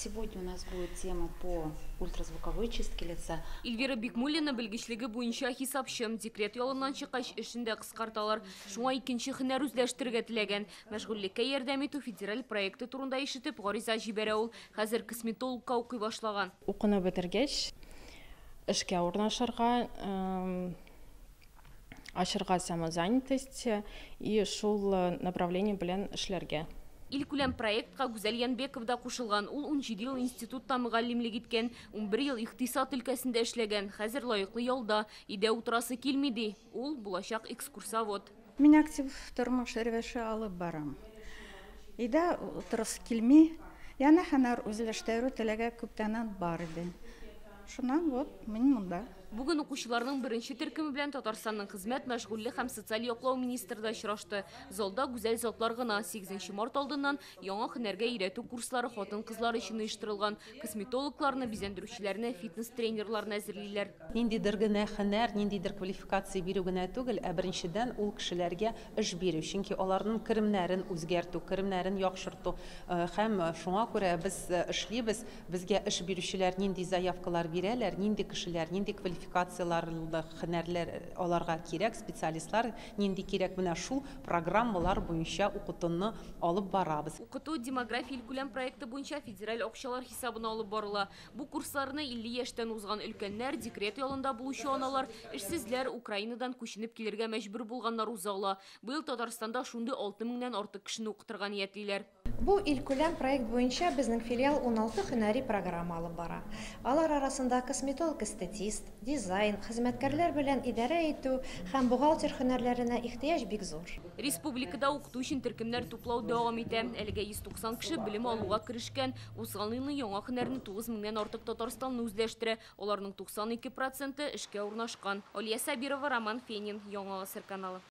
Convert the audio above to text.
Сегодня у нас будет тема по ультразвуковой чистке лица. Эльвира Бикмуллина белгечлеге буенча хисапчы. Декрет ялыннан чыккач, эшен дә кыскарталар. Шуңа икенче һөнәр үзләштерергә теләгән. Мәшгульлеккә ярдәм итү федераль проекты турында ишетеп, гариза җибәрә ул. Хәзер косметологка укый башлаган. Укуны бетергәч, эшкә урнашырга, ачырга самозанятость и шул направление белән эшләргә. Илкүләм проектка Гүзәл Янбекова да кушылган. Ул 17 ел институтта мөгаллимлек иткән, 11 ел икътисад өлкәсендә эшләгән. Хәзер лаеклы ялда. Өйдә утырасы килми ди. Ул булачак экскурсовод. Мин актив тормыш рәвеше алып барам. Өйдә утырасы килми. Яңа һөнәр үзләштерү теләге күптәннән бар иде. Шуннан вот мин монда. Бүген укучыларның беренче төркеме белән Татарстанның хезмәт, мәшгульлек һәм социаль яклау министры да очрашты. Залда гүзәл затлар гына. 8 март алдыннан яңа һөнәргә өйрәтү курслары хатын-кызлар өчен оештырылган. Косметологларны, бизәндерүчеләрне, фитнес-тренерларны әзерлиләр. Ниндидер генә һөнәр, ниндидер квалификация бирү генә түгел, ә беренчедән ул кешеләргә эш бирү, чөнки аларның керемнәрен үзгәртү, керемнәрен яхшырту һәм шуңа күрә без эшлибез, безгә эш бирүчеләр нинди заявкалар бирәләр, нинди кешеләр, нинди квалификацияләрле һөнәрләр аларга кирәк, специалистлар нинди кирәк, менә шул программалар буенча укытуны алып барабыз. Укыту демография илкүләм проекты буенча федераль акчалар хисабына алып барыла. Бу курсларны 50 яшьтән узган өлкәннәр, декрет ялында булучы аналар, эшсезләр, Украинадан күченеп килергә мәҗбүр булганнар уза ала. Быел Татарстанда шундый 6 меңнән артык кешене укытырга ниятлиләр. Бу илкүләм проект буенча безнең филиал 16 һөнәри программа алып бара. Алар арасында косметолог-эстетист, дизайн, хезмәткәрләр белән идарә итү һәм бухгалтер һөнәрләренә ихтыяҗ бик зур. Республикада укыту өчен төркемнәр туплау дәвам итә. Әлегә 190 кеше белем алуга керешкән. Узган елны яңа һөнәрне 9 меңнән артык татарстанлы үзләштерә. Аларның 92 проценты эшкә урнашкан. Алия Сабирова, Роман Фенин, Яңа Гасыр каналы.